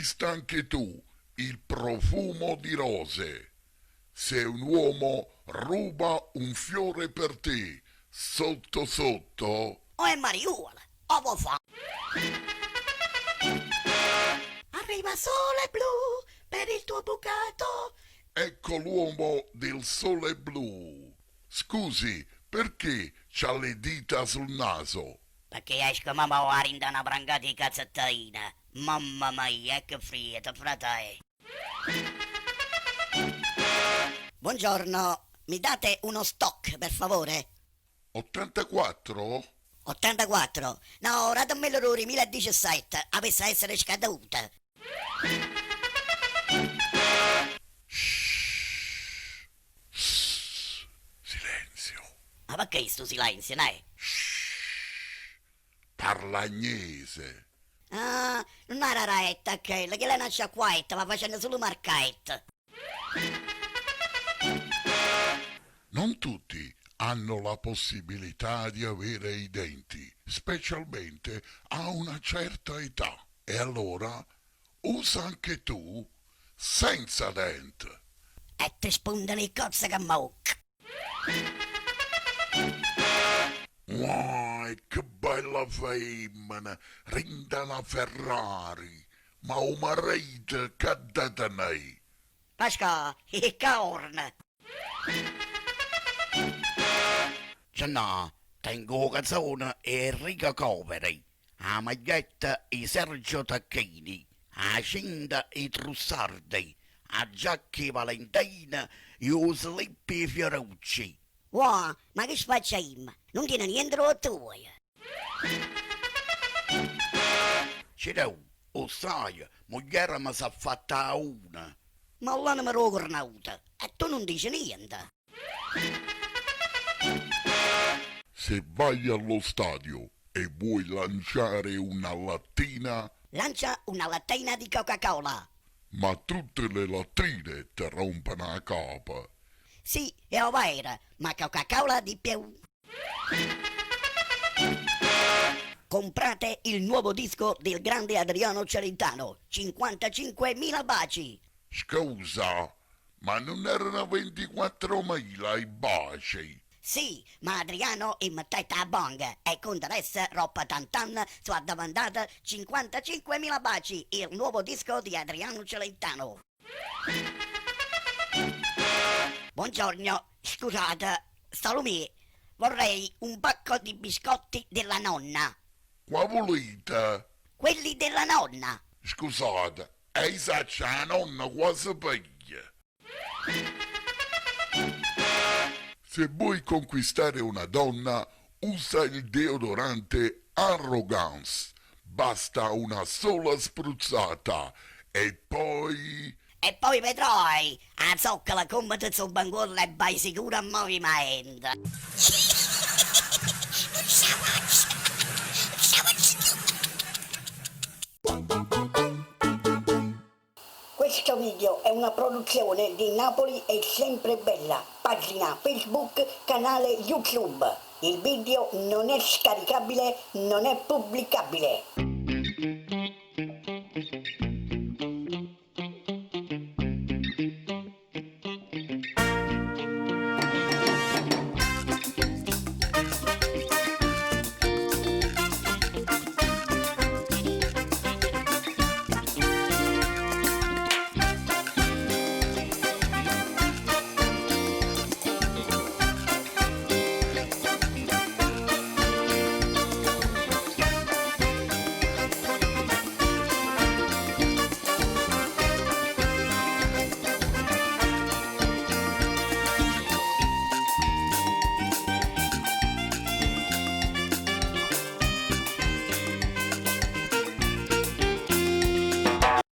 Acquista anche tu il profumo di rose. Se un uomo ruba un fiore per te, sotto sotto... O è mariuolo, o vo' fa'. Arriva sole blu per il tuo bucato. Ecco l'uomo del sole blu. Scusi, perché c'ha le dita sul naso? Pecché esco mo mo 'a dint' 'a na vrancata 'e cazettina. Mamma mia, che friddo, fratè! Buongiorno, mi date uno stock, per favore? 84? 84? No, datemmello d' 'o 2017, avesse 'a essere scaduto. Shh, shh, silenzio. Ma pecché stu silenzio, neh? Shh, parla Agnese. Ah, nun 'a da' retta a chella, chella è na sciacquetta, va facenno sulo marchette. Non tutti hanno la possibilità di avere i denti, specialmente a una certa età. E allora usa anche tu senza dent. E te spontano 'e cozze ca mmocca. Uah, che bella femmina, rinda na Ferrari, ma 'o marito che da tenè? Pascà, 'e corna! Gennà, tengo 'o cazone 'e Enrico Coveri, 'a maglietta 'e Sergio Tacchini, 'a cinta 'e Trussardi, 'a giacca 'e Valentino e 'o slip 'e Fiorucci. Uà, ma che sfaccimma! Nun tiene niente d' 'o tuojo! Cirò, 'o ssaje, muglierema s'ha fatta a una. Ma ll'anema d' 'o cornuto! E tu nun dice niente! Se vai allo stadio e vuoi lanciare una lattina, Lancia una lattina di Coca-Cola. ma tutte le lattine te rompono 'a capa. Sì, è overo, ma Coca-Cola di più. Comprate il nuovo disco del grande Adriano Celentano, 55.000 baci. Scusa, ma nun erano 24.000 i baci? Sì, ma Adriano 'e mettette 'a bong e con interesse roppo tant'anni so' addiventate 55.000 baci, il nuovo disco di Adriano Celentano. Buongiorno, scusate, Salomè, vorrei un pacco di biscotti della nonna. Qua volete? Quelli della nonna. Scusate, e io saccio 'a nonna quasi piglia. Se vuoi conquistare una donna, usa il deodorante Arrogance. Basta una sola spruzzata e poi... E poi vedrai, 'a zoccola comme te zompa 'ncuollo e vai sicuro a movimento. Nun ce 'a faccio, nun ce 'a faccio cchiù. Questo video è una produzione di Napoli è sempre bella, pagina Facebook, canale YouTube. Il video non è scaricabile, non è pubblicabile.